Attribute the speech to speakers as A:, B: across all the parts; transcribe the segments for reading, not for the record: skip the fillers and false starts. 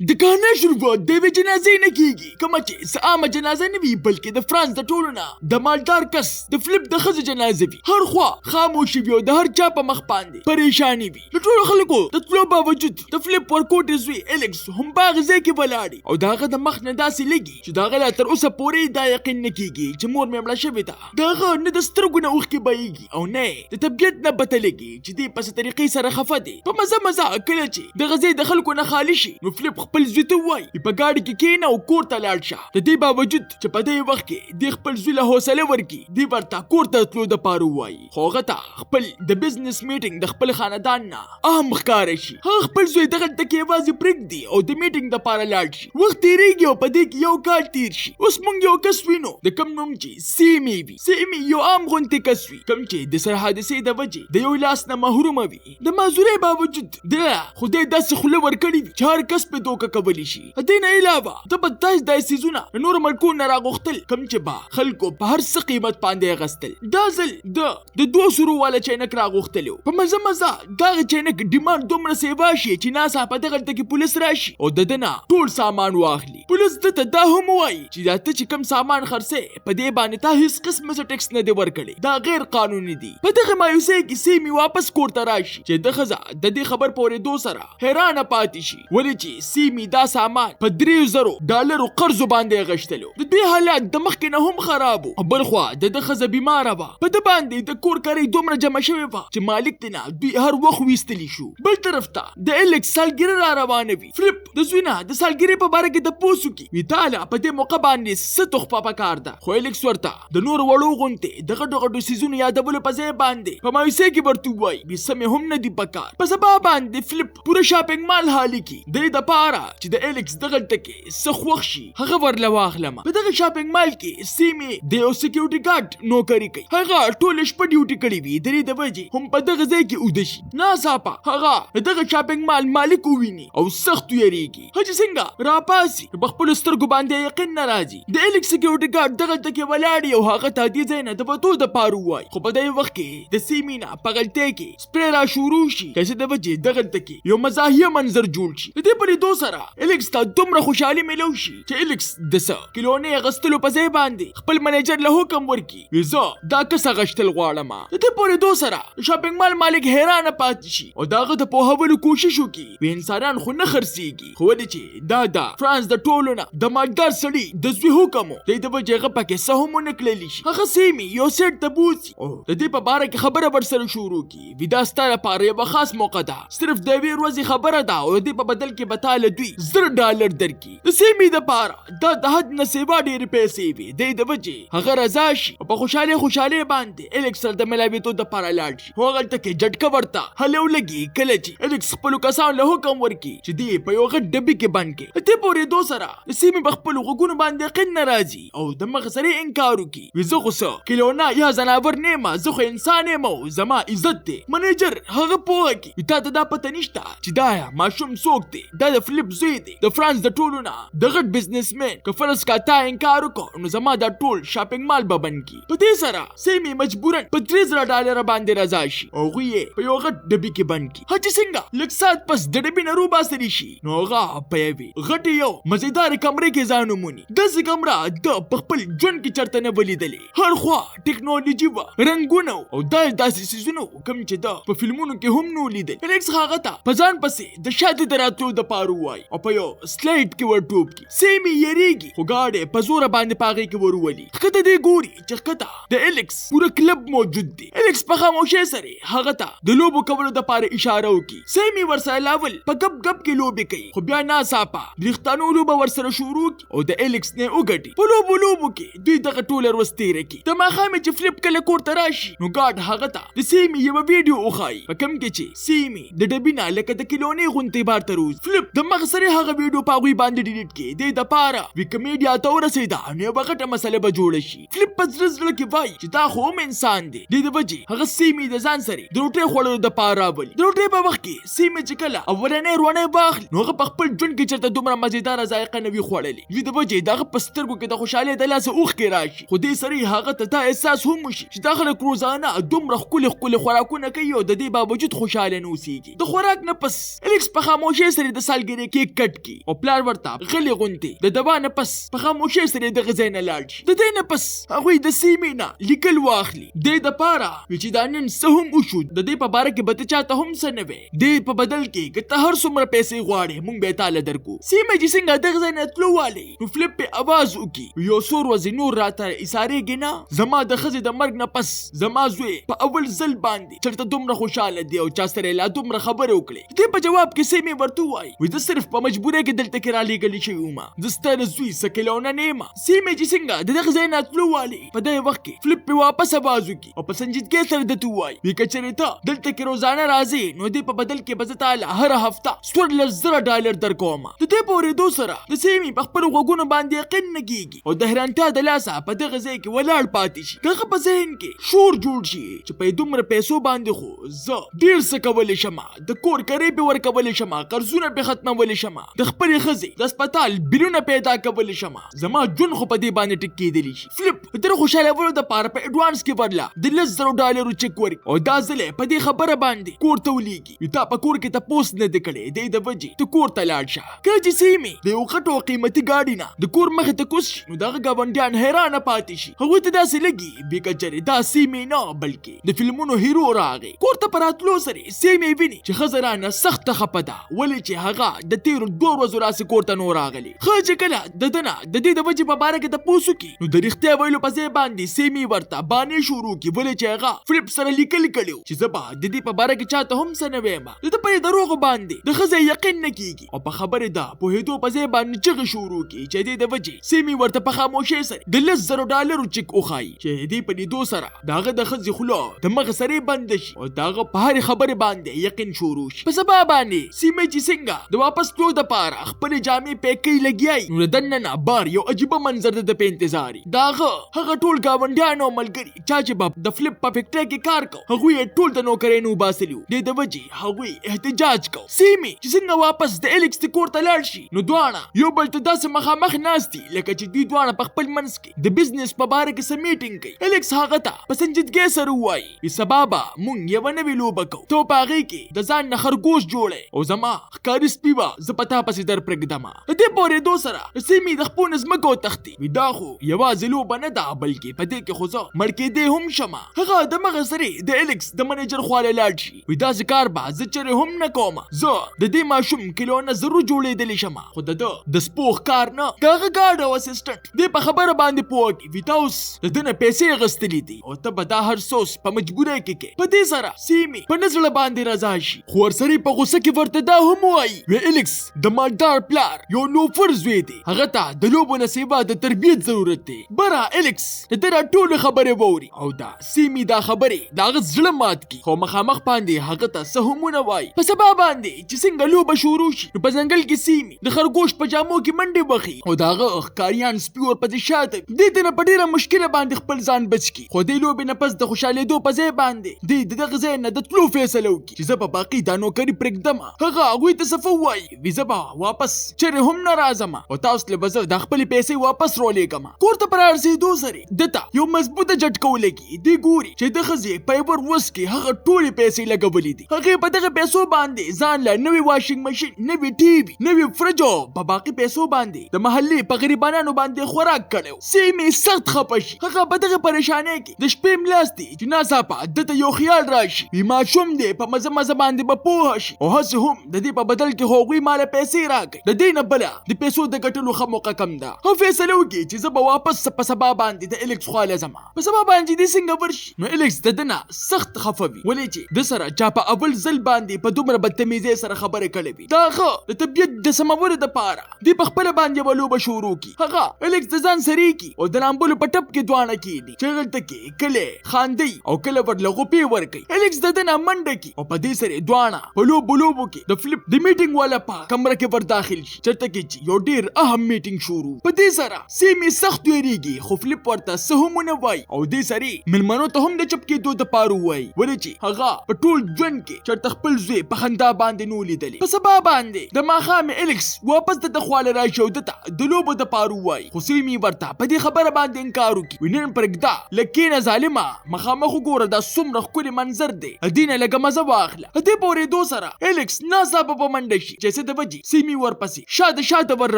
A: د کهنه شروع د یوې جنازې نه کیږي، کومه چې څه عامه جنازه نه وي، بلکې د فرانس د ټولو نه د مالدار کس د فلیپ د ښځې جنازه وي. هر خوا خاموشي وي او د هر چا په مخ باندې پریشاني وي. د ټولو خلکو د تلو باوجود د فلیپ ورکوټي زوی الیکس هم په هغه ځای کې ولاړ او د هغه د مخ نه داسې لګي چې د هغه لا تر اوسه پورې دا یقین نه کیږي چې مور مې مړه شوې ده. د هغه نه د سترګو نه اوښکې بهیږي او نه یې د طبیعت نه پته لګي چې دی په څه طریقې سره خفه دی. په مزه مزه کله چې د غزې د خلکو نه خالي شي نو فلیپ خپل زوی ته ووایي چې په ګاډي کې کښېنه او کور ته لاړ شه. د دې باوجود چې په دې وخت کې دی خپل زوی له حوصله ورکړي، دی ورته کور ته تلو دپاره ووایي، خو هغه ته خپل د بزنس میټینګ د خپل خاندان نه اهم ښکاره شي. هغه خپل زوی دغلته کې یوازې پرېږدي او د میټینګ دپاره لاړ شي. وخت تېرېږي او په دې کې یو کال تېر شي. اوس موږ یو کس وینو د کوم نوم چې سیمي وي. سیمي یو عام غوندې کس وي کوم چې د سر حادثې د وجې د یو لاس نه محرومه وي. د معذورۍ باوجود ده خدای داسې خوله ورکړې وي چې هر کس پرې دوکه کولی شي. د دې نه علاوه ده به داسې داسې څیزونه له نورو ملکونو نه راغوښتل کوم چې به خلکو په هر څه قیمت باندې اخیستل. دا ځل ده د دوو سورو والا چینک راغوښتلی و. په مزه مزه دغه چینک ډیمانډ دومره سیوا شي چې ناڅاپه دغلته کې پولیس راشي او د ده نه ټول سامان واخلي. پولیس ده ته دا هم ووایي چې دا ته چې کوم سامان خرڅې په دې باندې تا هیڅ قسمه څه ټیکس نه دی ورکړی، دا غیر قانوني دي. په دغه مایوسۍ کې سیمي واپس کور ته راشي چې د ښځه د دې خبر په اورېدو سره حیرانه پاتې شي، ولې چې سیمي دا سامان په 3000 ډالرو قرضو باندې اخیستلو. د دې حالات د مخکې نه هم خراب وو. بلخوا د ده ښځه بیماره وه، په ده باندې د کور کرۍ دومره جمع شوې وه چې مالک ترې نه دوی هر وخت ویستلی شو. بل طرف ته د الیکس سالګیره را روانه وي. فلیپ د زوی نه د سالګیرې په باره کې تپوس وکړي، وي تاله په دې موقع باندې څه تحفه پکار ده؟ خو الیکس ورته د نورو وړو غوندې د غټو غټو څیزونو یادولو په ځای باندې په مایوسۍ کې ورته ووایي وي څه مې هم نه دي پکار. په سبا باندې فلیپ پوره شاپینګ مال حالي کړي د دې دپاره چې د الیکس دغلته کې څه خوښ شي هغه ورله واخلم. په دغه شاپینګ مال کې سیمې د یو سکیورټي ګارډ نوکري کوي. هغه ټوله شپه ډیوټي کړې وي، د دې د وجې هم په دغه ځای کې اوده شي. ناڅاپه هغه د دغه شاپینګ مال مالک وویني او سخت ویریږي. هغه چې څنګه راپاڅي نو په خپلو سترګو باندې یقین نه راځي. د الیکس سکیورټي ګارډ دغلته کې ولاړ او هغه ته دې ځای نه د وتو دپاره ووایي، خو په دې وخت کې د سیمې نه په غلطۍ کې سپری را شروع شي چې د وجې دغلته کې یو مزاحیه منظر جوړ شي. د دې په لیدو سره الیکس ته دومره خوشحالي میلو شي چې الیکس د څه کلونې اخیستلو په ځای باندې خپل منیجر له حکم ورکړي وي زه دا کس اخیستل غواړم. د دې په لیدو سره شاپینګ مال مالک حیرانه پاتې شي او د هغه د پوهولو کوشش وکړي وي انسانان خو نه خرڅیږي، خو ولې چې دا د فرانس د ټولو نه د مالدار سړي د زوی حکم و، د دې د وجې هغه پکې څه هم ونه کړلی شي. هغه سیمې یو سیټ ته بوځي او د دې په باره کې خبره ورسره شروع کړي وي دا ستا لپاره یوه خاص موقع ده، صرف د یوې ورځې خبره ده او د دې په بدل کې به تا له دوی 1000 ډالر درکړي. د سیمې دپاره دا د حد نه سیوا ډېرې پیسې وي، د دې د وجې هغه رضا شي او په خوشحالۍ خوشحالۍ باندې الیکس سره د ملاوېدو دپاره لاړ شي. خو هغلته کې جټکه ورته هله ولګي کله چې الیکس خپلو کسانو له حکم ورکړي چې دی په یو غټ ډبي کې بند کړي. د دې په اورېدو سره د سیمې په خپلو غوږونو باندې یقین نه راځي او د مخ سره یې انکار وکړي وي زه خو څه کلونا یا ځناور نه یم، زه خو انسان یم او زما عزت دی. منیجر هغه پوهه کړي وي تا ته دا پته نشته چې دا ماشوم څوک دی، دا د فلیپ زوی دی، د فرانس د ټولو نه د غټ بزنسمن. که فرض کا تا انکار وکړ نو زما دا ټول شاپینګ مال به بند کړي. په دې سره سیمې مجبورا په 3000 ډالر باندې رضا شي او هغوی یې په یو غټ ډبي کې بند کړي. چې څنګه لږ ساعت پس د ډبي نه روباسلی شي نو هغه په یوې غټې یو مزیدارې کمرې کې ځان وموني. داسې کمره ده په خپل ژوند کې چرته نه وه لیدلې. هر خوا ټکنالوژي وه، رنګونه او دا داسې څیزونه وو کوم چې ده په فلمونو کې هم نه لیدل. الیکس هغه ته په ځان پسې د شاته د راتلو دپاره ووایي او په یو سلایډ کې ورټوپ کړي. سیمې یریږي خو ګاډی په زوره باندې په هغې کې ورولي. ښکته دی ګوري چې ښکته د الیکس پوره کلب موجود دی. الیکس په خاموشۍ سره هغه ته د لوبو کولو دپاره اشاره وکړي. سیمې ورسره لاول په ګپ ګپ کې لوبې کوي، خو بیا ناڅاپه د ویښتانو لوبه ورسره شروع کړي او د الیکس نه وګټي. په لوبو لوبو کې دوی دغه ټوله ورځ تېره کړي. د ماښامې چې فلیپ کله کور ته راشي نو ګارډ هغه ته د سیمې یوه ویډیو وښایي په کوم کې چې سیمې د ډبي نه لکه د کلونې غوندې بار ته روځي. فلیپ د مخ سره هغه ویډیو په هغوی باندې ډیلیټ کړي، دې دپاره وي که میډیا ته ورسېده نو یوه غټه مسله به جوړه شي. فلیپ په زړه زړه کې وایي چې دا خو هم انسان دی. دې د وجې هغه سیمې د ځان سره د روټۍ خوړلو دپاره راولي. د روټۍ په وخت کې سیمې چې کله اولنۍ روڼۍ واخلي نو هغه په خپل ژوند کې چېرته دومره مزیداره ذایقه ذایقه نه وي خوړلې. دوی د وجې د هغه په سترګو کې د خوشحالۍ د لاسه اوښکې راشي، خو دې سره هغه ته دا احساس هم وشي چې دا خلک روزانه دومره ښکلي ښکلي خوراکونه کوي او د دې باوجود خوشحاله نه اوسېږي. د خوراک نه پس الیکس په خاموشۍ سره د سالګرې کیک کټ کړي او پلار ورته غلې غوندې د دوا نه پس په خاموشۍ سره دغه ځای نه لاړ شي. د دې نه پس هغوی د سیمې نه لیکل واخلي، دې دپاره وي چې دا نن څه هم وشو د دې په باره کې به ته چاته هم څه نه وې، دې په بدل کې که ته هر څومره پیسې غواړې مونږ به یې تاله درکو. سیمه چې څنګه دغه ځای نه تلو والی نو فلیپ پې اواز وکړي، یو څو ورځې نور راته ایسارېږې نه، زما د ښځې د مرګ نه پس زما زوی په اول ځل باندې چېرته دومره خوشحاله دی او چا سره یې لا دومره خبرې وکړې. دې په جواب کې سیمې ورته ووایي، وایي زه صرف په مجبورۍ کې دلته کې رالیږل شوی وم، زه ستا د زوی څه کلونه نه یم. سیمې چې څنګه د دغه ځای نه تلو والی په دغه وخت کې فلیپ پې واپس اواز وکړي او په سنجیدګۍ سره ده ته ووایي، وایي که چېرې ته دلته کې روزانه راځې نو دې په بدل کې به زه تا له هره هفته 14,000 ډالر درکوم. د دې په اورېدو سره د سیمې په خپلو غوږونو باندې یقین نه کېږي او د حیرانتیا د لاسه په دغه ځای کې ولاړ پاتې شي. د هغه په ذهن کې شور جوړ شي چې په دومره پیسو باندې خو زه ډېر څه کولی شم، د کور کرې پې ورکولی شم، قرضونه پې ختمولی شم، د خپلې ښځې د هسپتال بیلونه پیدا کولی شم، زما ژوند خو په دې باندې ټیک کېدلی شي. فلیپ د تر خوشحالولو دپاره په اډوانس کې ورله د 10,000 ډالرو چک ورکړي او دا ځلی په دې خبره باندې کور ته ولیږي، تا په کور کې تپوس نه دی کړی، دې د وجې ته کور ته لاړ شه. کله چې سیمې د یو غټو او قیمتي ګاډي نه د کور مخې ته کوز شي نو دغه ګاونډیان حیرانه پاتې شي، هغوی ته داسې لګي بې که چېرې دا سیمې نه بلکې د فلمونو هیرو راغی. کور ته په راتلو سره سیمې ویني چې ښځه رانه سخته خپه ده، ولې چې هغه د تېرو 2 ورځو راهسې کور ته نو راغلی. ښه چې کله د ده نه د دې د وجې په باره کې تپوس وکړي نو د رښتیا ویلو په ځای باندې سیمې ورته بانې شروع کړي، ولې چې هغه فلیپ سره لیکل کړي چې زه به د دې په باره کې چاته هم څه نه وایم. د ده په دروغو باندې د ښځې یقین نه کیږي او په خبرې ده پوهېدو په ځای باندې چغې شروع کړي چې دې د وجې سیمې ورته په خاموشۍ سره د 10,000 ډالرو چک وښایي چې دې په لیدو سره د هغه د ښځې خوله د مخ سرې بنده شي او د هغه په هرې خبرې باندې یقین شروع شي. په سبا باندې سیمې چې څنګه د واپس تلو دپاره خپلې جامې پیکۍ لګیایي نو د دننه نه بار یو عجیبه منظر د ده په انتظار وي. د هغه هغه ټول ګاونډیان او ملګري چا چې به د فلیپ په فیکټرۍ کې کار کو هغوی یې ټول د نوکرۍ نه وباسلي وو، دې د وجې هغوی احتجاج کو. سیمې چې څنګه واپس د الیکس د کور ته لاړ شي نو دواړه یو بل ته داسې مخامخ ناست دي لکه چې دوی دواړه په خپل منځ کې د بزنس په باره کې څه میټینګ کوي. الیکس هغه ته په سنجیدګۍ سره ووایي، وي سبا به مونږ یوه نوې لوبه کوو، ته په هغې کې د ځان نه خرګوش جوړی او زما ښکاري سپي به زه په تا پسې در پرېږدم. د دې په اورېدو سره د سیمې د خپو نه ځمکه وتښتي، وي دا خو یوازې لوبه نه ده بلکې په دې کې خو زه مړ کېدی هم شم. هغه د مغه سرې د الیکس د منیجر خواله لاړ شي، وي داسې کار به زه چېرې هم نه کوم، زه د دې ماشوم کلونه ضرور جوړېدلی شم، خو د ده د سپو ښکار نه. د هغه ګارډ او اسسټنټ دې په خبره باندې پوه کړي، وي تا اوس د ده نه پیسې اخیستلې دي او ته به دا هر څه اوس په مجبورۍ کې کې. په دې سره سیمې په نه زړه باندې رضا شي، خو ورسره په غوسه کې ورته دا هم ووایي، وی الیکس د مالدار پلار یو لوفر زوی دی، هغه ته د لوبو نه سیوا د تربیت ضرورت دی. بره الیکس د ده دا ټولې خبرې واوري او دا سیمې دا خبرې د هغه زړه مات کړي، خو مخامخ باندې هغه ته څه هم ونه وایي. په سبا باندې چې څنګه لوبه شروع شي نو په ځنګل کې سیمې د خرګوش په جامو کې منډې وهي او د هغه ښکاریان سپي ورپسې شاته وي. دې ته نه په ډېره مشکله باندې خپل ځان بچ کړي، خو دې لوبې نه پس د خوشحالېدو په ځای باندې دی د دغه ځای نه د تلو فیصله وکړي چې زه به باقي دا نوکري پرېږدم. هغه هغوی ته څه ووایي، وي زه به واپس چېرې هم نه راځم او تاسو له به زه دا خپلې پیسې واپس رولېږم. کور ته په رارسېدو سره ده ته یو مضبوطه جټکه ولګي. دی ګوري چې د ښځې په یوه ورځ کې هغه ټولې پیسې لګولې دي. هغې په دغه پیسو باندې ځان له نوې واشنګ ماشین، نوې ټي وي، نوې فرج او په باقي پیسو باندې د محلې په غریبانانو باندې خوراک کړی و. سیمې سخت خپه شي. هغه په دغه پریشانۍ کې د شپې ملاست دی چې ناڅاپه ده ته یو خیال راشي، وي ماشوم دی په مزه مزه باندې به پوه شي او هسې هم د دې په بدل کې خو هغوی ماله پیسې راکوي، د دې نه بله د پیسو د ګټلو ښه موقع کم ده. هغه فیصله وکړي چې زه به واپس په سبا باندې د الیکس خواله ځم. په سبا باندې دی څنګه ورشي نو الیکس د ده نه سخت خفه وي، ولې چې ده سره چا په اول ځل باندې په دومره بدتمیزۍ سره خبرې کړې وي. د هغه د طبیعت د سمولو دپاره دی په خپله باندې یوه لوبه شروع کړي. هغه الیکس د ځان سرې کړي او د لامبلو په ټپ کې دواړه کښېني چې هلته کې کله خاندي او کله ورله غوپې ورکوي. الیکس د ده نه منډه کړي او په دې سره دواړه په لوبو لوبو کې د فلیپ د میټینګ والا په کمره کې ور داخل شي چېرته کې چې یو ډېر اهم میټینګ شروع. په دې سره سیمې سخت وېرېږي، خو فلیپ ورته څه هم ونه وایي او دې سره مېلمنو ته هم د چپ کېدو دپاره ووایي، ولې چې هغه په ټول ژوند کې چېرته خپل زوی په خندا باندې نو لیدلی. په سبا باندې د ماښام الیکس واپس د د ده خواله راشي او ده ته د لوبو دپاره ووایي، خو سیمي ورته په دې خبره باندې انکار وکړي. وي نن پرېږده، لږ کښېنه ظالمه، مخامخ وګوره دا څومره ښکلی منظر دی، له دې نه لږه مزه واخله. د دې په اورېدو سره الیکس ناڅاپه په منډه شي چې څه د بجې سیمي ورپسې شاته شاته ور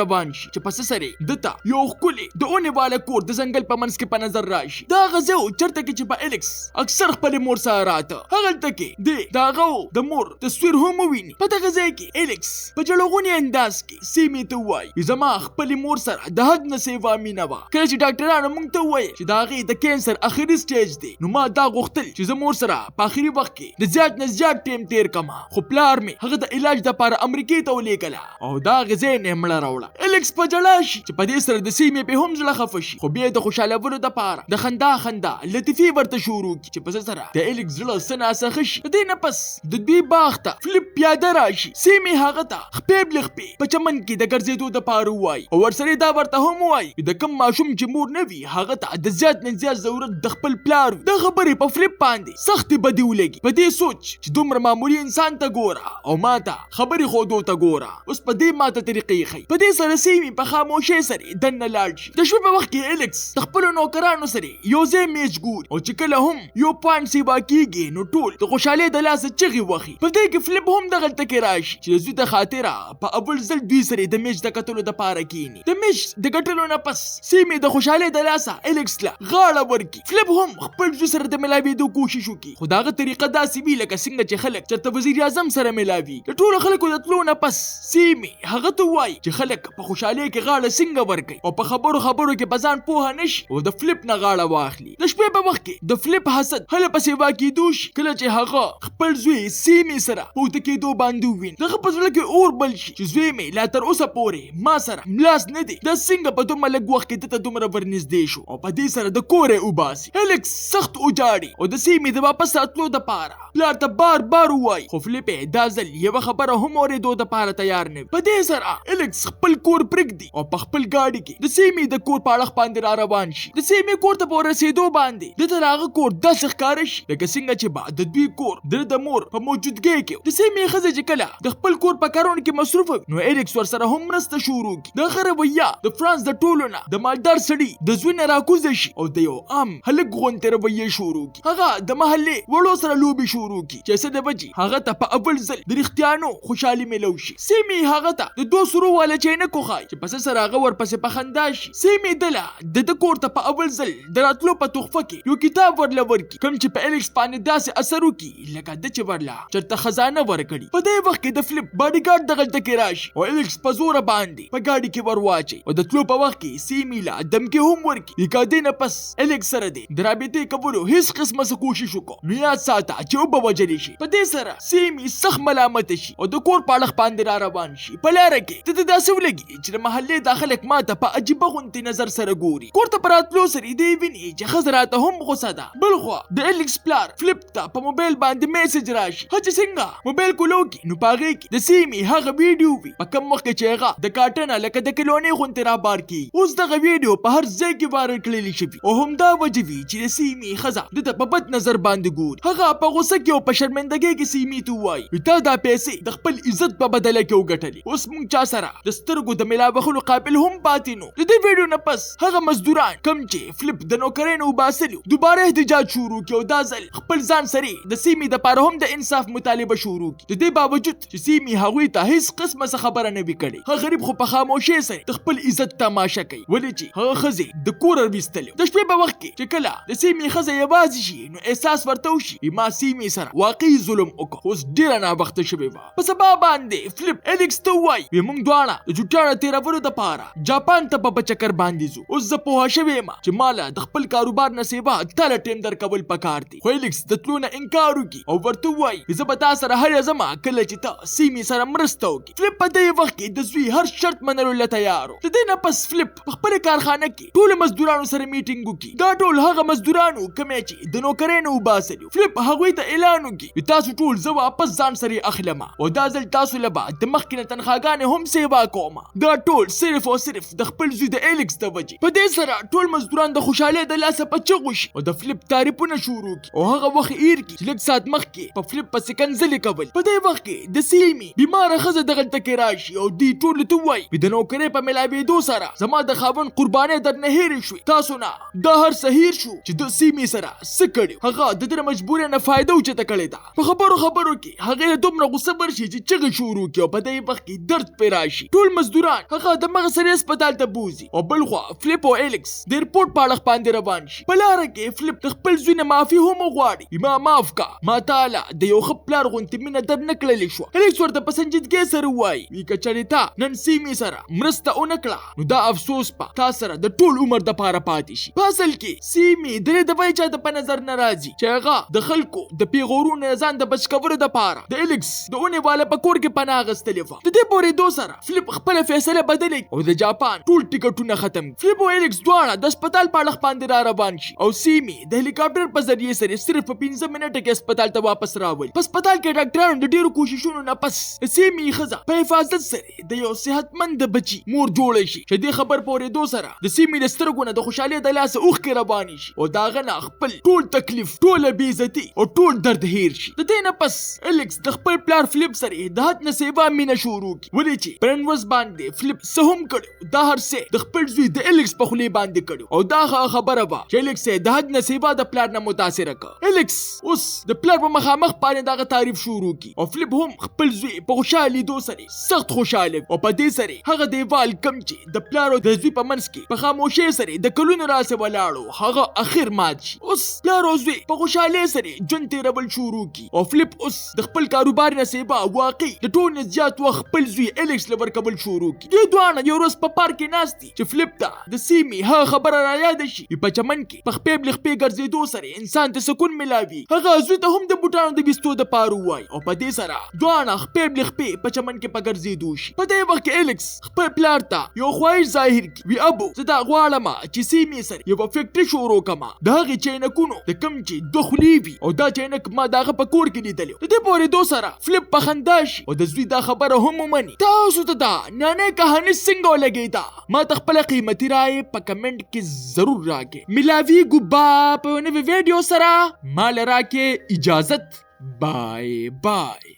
A: روان شي چې په څه سره ده ته یو ښکلی د اونې واله کور د ځنګل په منځ کې په نظر راشي. دا هغه ځای و چېرته کې چې به الیکس اکثر خپلې مور سره راته. هغلته کې دی د هغه او د مور تصویر هم وویني. په دغه ځای کې الیکس په ژړغوني انداز کې سیمې ته ووایي، زما خپلې مور سره د حد نه سیوا مینه وه. کله چې ډاکټرانو موږ ته وویل چې د هغې د کینسر اخري سټیج دی، نو ما دا غوښتل چې زه مور سره په اخري وخت کې د زیات نه زیات ټایم تیر کړم، خو پلار مې هغه د علاج دپاره امریکې ته ولیږله او د هغې ځای نه یې مړه راوړه. الیکس په ژړا شي چې په دې سره د سیمې پې هم زړه خفه شي، خو بیا یې د خوشحالولو دپاره د خندا خندا لطیفې ورته شروع کړي چې په څه سره د الیکس زړه څه ناڅه ښه شي. د دې نه پس د دوی باغ ته فلیپ پیاده راشي. سیمې هغه ته خپې بلې خپې په چمن کې د ګرځېدو دپاره ووایي او ورسره دا ورته هم ووایي چې د کوم ماشوم چې مور نه وي هغه ته د زیات نه زیات ضرورت د خپل پلار وي. دا خبرې په فلیپ باندې سختې بدې ولګي، په دې سوچ چې دومره معمولي انسان ته ګوره او ما ته خبرې ښودو ته ګوره، اوس په دې ماته طریقې ښیي. په دې سره سیمې په خاموشۍ سره دننه لاړ شي. د شپې په وخت کې الیکس د خپلو نوکرانو سره یو ځای میچ ګوري او چې کله هم یو پوینټ سیوا کیږي نو ټول د خوشحالۍ د لاسه چغې وهي. په دې کې فلیپ هم دغلته کې راشي چې د زوی د خاطره په اول ځل دوی سره د میچ د کتلو دپاره کینی. د میچ د ګټلو نه پس سیمې د خوشحالۍ د لاسه الیکس له غاړه ورکړي. فلیپ هم خپل زوی سره د ملاوېدو کوشش وکړي، خو د هغه طریقه داسې وي لکه څنګه چې خلک چېرته وزیراعظم سره ملاوي. د ټولو خلکو د تلو نه پس سیمې هغه ته ووایي چې خلک په خوشحالۍ کې غاړه څنګه ورکوي او په خبرو خبرو کې په ځان پوهه نه شي او د فلیپ نه غاړه واخلي. د شپې په وخت کې د فلیپ حسد هله په سیوا کېدو شي کله چې هغه خپل زوی سیمې سره په اوده کېدو باندې وویني. د هغه په زړه کې اور بل شي چې زوی مې لا تر اوسه پورې ما سره ملاس نه دی، دا څنګه په دومره لږ وخت کې ده ته دومره ورنږدې شو او په دې سره د کوره یې وباسي. الیکس سخت وژاړي او د سیمې د واپس راتلو دپاره پلار ته بار بار ووایي، خو فلیپ یې دا ځل یوه خبره هم اورېدو دپاره تیار نه وي. په دې سره الیکس خپل کور پرېږدي او په خپل ګاډي کې د سیمې د کور په اړخ باندې را روان شي. د سیمې کور ته په ورسېدو باندې ده ته د هغه کور داسې ښکاره شي لکه څنګه چې به د دوی کور د ده د مور په موجودګۍ کې و. د سیمې ښځه چې کله د خپل کور په کارونو کې مصروفه وي نو الیکس ورسره هم مرسته شروع کړي. د هغه رویه د فرانس د ټولو نه د مالدار سړي د زوی نه راکوزه شي او د یو عام هلک غوندې رویه شروع کړي. هغه د محلې وړو سره لوبې شروع کړي چې څه د بجې هغه ته په اول ځل د رښتیانو خوشحالي میلو شي. سیمې هغه ته د دوو سرو واله چینکو ښایي چې په څه سره هغه ورپسې په خندا شي. سیمې دله د ده کور ته په اول ځل د راتلو په تحفه کې یو کتاب ورله ورکړي کوم چې په الیکس باندې داسې اثر وکړي لکه ده چې ورله چېرته خزانه ورکړي. په دې وخت کې د فلیپ باډیګارډ دغلته کې راشي او الیکس په زوره باندې په ګاډي کې ور واچوي او د تلو په وخت کې سیمې له دمکې هم ورکړي. د دې نه پس الیکس سره دې د رابطې کولو هیڅ قسمه څه کوشش وکړو نو یاد ساته چې وبه وژلی شي. په دې سره سیمې سخت ملامته شي او د کور په اړخ باندې را روان شي. په لاره کې ده ته داسې ولګي چې د محلې دا خلک ما ته په عجیبه غوندې نظر سره ګوري. کور ته په راتلو سره دی ویني چې ښځه راته هم غوسه ده. بلخوا د الیکس پلار فلیپ ته په موبایل باندې میسج راشي. ښه چې څنګه موبایل کولو کې نو په هغې کې د سیمې هغه ویډیو وي په کوم وخت کې چې هغه د کاټنه لکه د کلونې غوندې را بار کیږي. اوس دغه ویډیو په هر ځای کې وایرل کړل شوي او همدا وجه وي چې د سیمې ښځه ده ته په بد نظر باندې ګوري. هغه په غوسه کې او په شرمندګۍ کې سیمې ته ووایي تا دا پیسې د خپل عزت په بدله کې وګټلې، اوس موږ چا سره د سترګو د ملاوښلو قابل هم پاتې نو. د دې ویډیو نه پس هغه مزدوران کوم چې فلیپ د نوکرۍ نه وباسلي دوباره احتجاج شروع کړي او دا ځل خپل ځان سره د سیمې دپاره هم د انصاف مطالبه شروع کړي. د دې باوجود چې سیمې هغوی ته هیڅ قسمه څه خبره نه وي کړې، هغه غریب خو په خاموشۍ سره د خپل عزت تماشه کوي ولې چې هغه ښځې د کوره ویستلې. د شپې په وخت کې چې کله د سیمې ښځه یوازې شي نو احساس ورته وشي ما سیمې سره واقعي ظلم وکړ، خو اوس ډېره ناوخته شوې وه. په سبا باندې فلیپ الیکس ته ووایي وی موږ دواړه د چوټیانو تېرولو دپاره جاپان ته په چکر باندې ځو، اوس زه پوهه شوې یم چې ما له د خپل کاروبار نه سیوا تا له ټایم درکول پکار دی. خو الیکس د تلو نه انکار وکړي او ورته ووایي زه به تا سره هله ځم کله چې ته سیمې سره مرسته وکړې. فلیپ په دې وخت کې د زوی هر شرط منلو له تیار و. د دې نه پس فلیپ په خپله کارخانه کې ټولو مزدورانو سره میټینګ وکړي. دا ټول هغه مزدوران وو کوم یې چې د نوکرۍ نه وباسلي وو. فلیپ هغوی ته اعلان وکړي تاسو ټول زه واپس ځان سره اخلم او دا ځل تاسو له به د مخکې نه تنخواګانې هم سیوا کوم. دا ټول صرف او صرف د خپل زوی د الیکس د وجې. په دې سره ټول مزدوران د خوشحالۍ د لاسه په چغو شي او د فلیپ تعریفونه شروع کړي او هغه وخت هېر کړي چې لږ ساعت مخکې په فلیپ پسې کنځلې کولې. په دې وخت کې د سیمې بیماره ښځه دغلته کې راشي او دوی ټول ټولو ته ووایي وي د نوکرۍ په ملاوېدو سره زما د خاوند قربانۍ درنه هېرې شوې، تاسو نه دا هر څه هېر شو چې ده سیمې سره څه کړي، هغه د ده د مجبورۍ نه فایده اوچته کړې ده. په خبرو خبرو کې هغې ته دومره غوسه ورشي چې چغې شروع کړي او په دې وخت کې درد پرې راشي. ټول مزدوران هغه د مغه سرې هسپتال ته بوځي او بلخوا فلیپ او الیکس د ایرپورټ په اړخ باندې روان شي. په لاره کې فلیپ د خپل زوی نه معافي هم وغواړي، ما معاف کا، ما تاله د یو ښه پلار غوندې مینه در نه کړلی شوه. الیکس ورته په سنجیدګۍ سره ووایي وي که چېرې تا نن سیمې سره مرسته ونه کړه نو دا افسوس به تا سره د ټول عمر دپاره پاتې شي. په اصل کې سیمې درې دفعې چاته په نظر نه راځي چې هغه د خلکو د پیغورونو نه ځان د بچ کولو دپاره د الیکس د اونې والا په کور کې پناه اخیستلې وه. د دې په اورېدو سره فلیپ خپله فیصله بدله او د جاپان ټول ټکټونه ختم. فلیپ او الیکس دواړه د هسپتال په اړخ باندې را روان شي او سیمې د هلیکاپټر په ذریعې سره صرف په 5 منټه کې هسپتال ته واپس راولي. په هسپتال کې ډاکټرانو د ډیرو کوششونو نه پس د سیمې ښځه په حفاظت سره د یو صحتمند بچي مور جوړه شي چې دې خبر په اورېدو سره د سیمې له سترګو نه د خوشحالۍ د لاسه اوښکې روانې شي او د هغه نه خپل ټول تکلیف، ټوله بې عزتي او ټول درد هیر شي. د دې نه پس الیکس د خپل پلار فلیپ سره د حد نه سیوا مینه شروع کړي، ولې چې په نن ورځ باندې فلیپ څه هم کړي دا هر څه د خپل زوی د الیکس په خولې باندې کړي او دا هغه خبره وه چې الیکس یې د حد نه سیوا د پلار نه متاثره کړ. الیکس اوس د پلار په مخامخ باندې دغه تعریف شروع کړي او فلیپ هم خپل زوی په خوشحال لیدو سره سخت خوشحاله او په دې سره هغه دیوال کم چې د پلار او د زوی په منځ کې په خاموشۍ سره د کلونو راهیسې ولاړو هغه اخر مات شي. اوس پلار او زوی په خوشحالۍ سره ژوند تېرول شروع کړي او فلیپ اوس د خپل کاروبار نه سیبا واقعي د ټول نه زیات وخت خپل زوی الیکس له ورکول شروع کړي. دوی دواړه یو ورځ په پارک کې ناست دي چې فلیپ ته د سیمې هغه خبره را یاده شي چې په چمن کې په خپې بلې خپې ګرځېدو سره انسان ته سکون ملاوي. هغه زوی ته هم د بوټانو د ویستو دپاره ووایي او په دې سره دواړه خپې بلې خپې په چمن کې په ګرځېدو شي. په دې وخت کې الیکس خپل پلار ته یو خواهش ظاهر کړي وي ابو زه دا غواړم چې سیمې سره یوه فیکټري شروع کړم د هغې چینکونو د کوم چې دوه خولې وي او دا چینک ما د هغه په کور کې لیدلی. د دې په اورېدو سره فلیپ په خندا شي او د زوی دا خبره هم ومني. تاسو ته دا نانۍ کهاني څنګه ولګېده؟ ما ته خپله قیمتي رایې په کمنټ کې ضرور راکړئ. ملاویږو به په یوه نوې ویډیو سره. ما له راکړئ اجازت. بای بای.